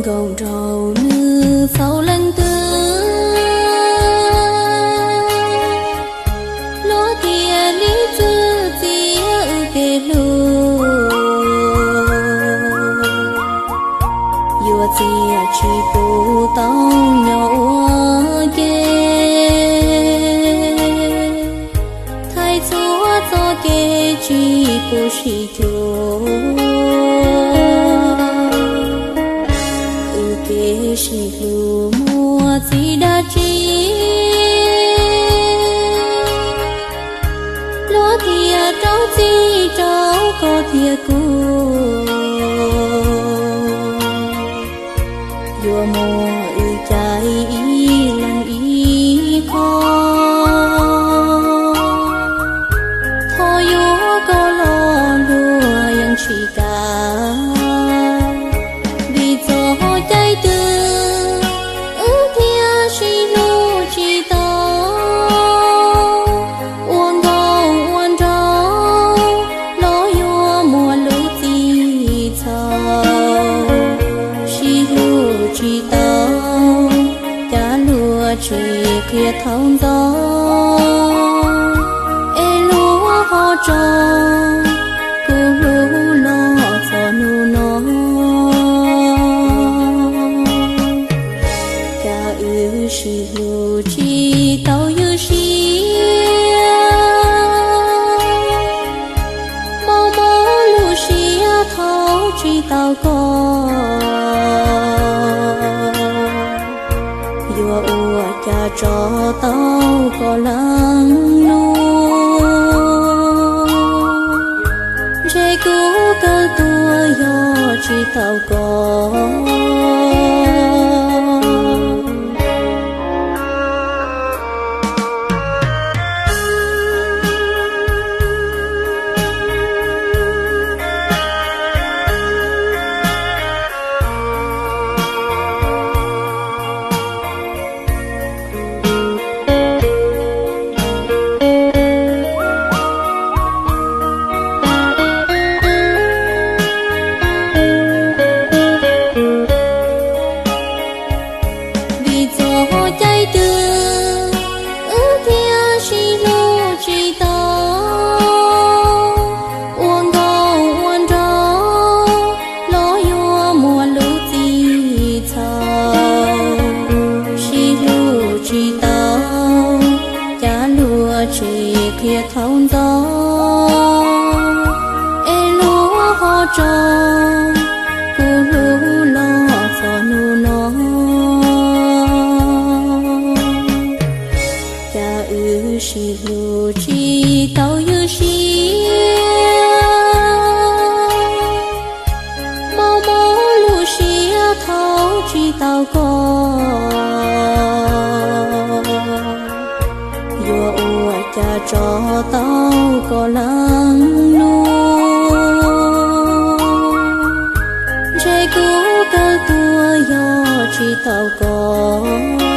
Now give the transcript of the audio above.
Nkaus nraug nws txhaum leej twg, luag tias li txwj txiav wb kev hlub, yuav txiaj tsis pub tau nyob ua ke. Thaij txhua txoj kev tsis pub sib cuag, wb kev sib hlub muaj txiv dab tsi, luag thiaj rau txim rau koj thiab kuv. Yuav muab wb cais ib leeg ib qho, thov yuav koj los luag yeej tsis kam, vim txoj cai twg wb thiaj sib hlub tsis tau. Ua nkauj ua nraug los yuav muaj lub txim txhaum, sib hlub tsis tau, cas luag tsis qhia thaum ntxov, es luag ho tso kuv hlub los txog hnub no. Cas wb sib hlub tsis tau ywj siab, mob mob lub siab thaum tsis tau koj. Yuav ua cas tso tau koj leej nus, ntshe kuv kawg tuag yog tsis tau koj. Vim txoj cai twg wb thiaj sib hlub tsis tau, ua nkauj ua nraug los yuav muaj lub txim txhaum, sib hlub tsis tau, cas luag tsis qhia thaum ntxov, es luag ho tso kuv hlub los txog hnub no. Cas wb sib hlub tsis tau ywj siab, mob mob lub siab thaum tsis tau koj. Yuav ua cas tso tau koj leej nus, ntshe kuv kawg tuag yog tsis tau koj.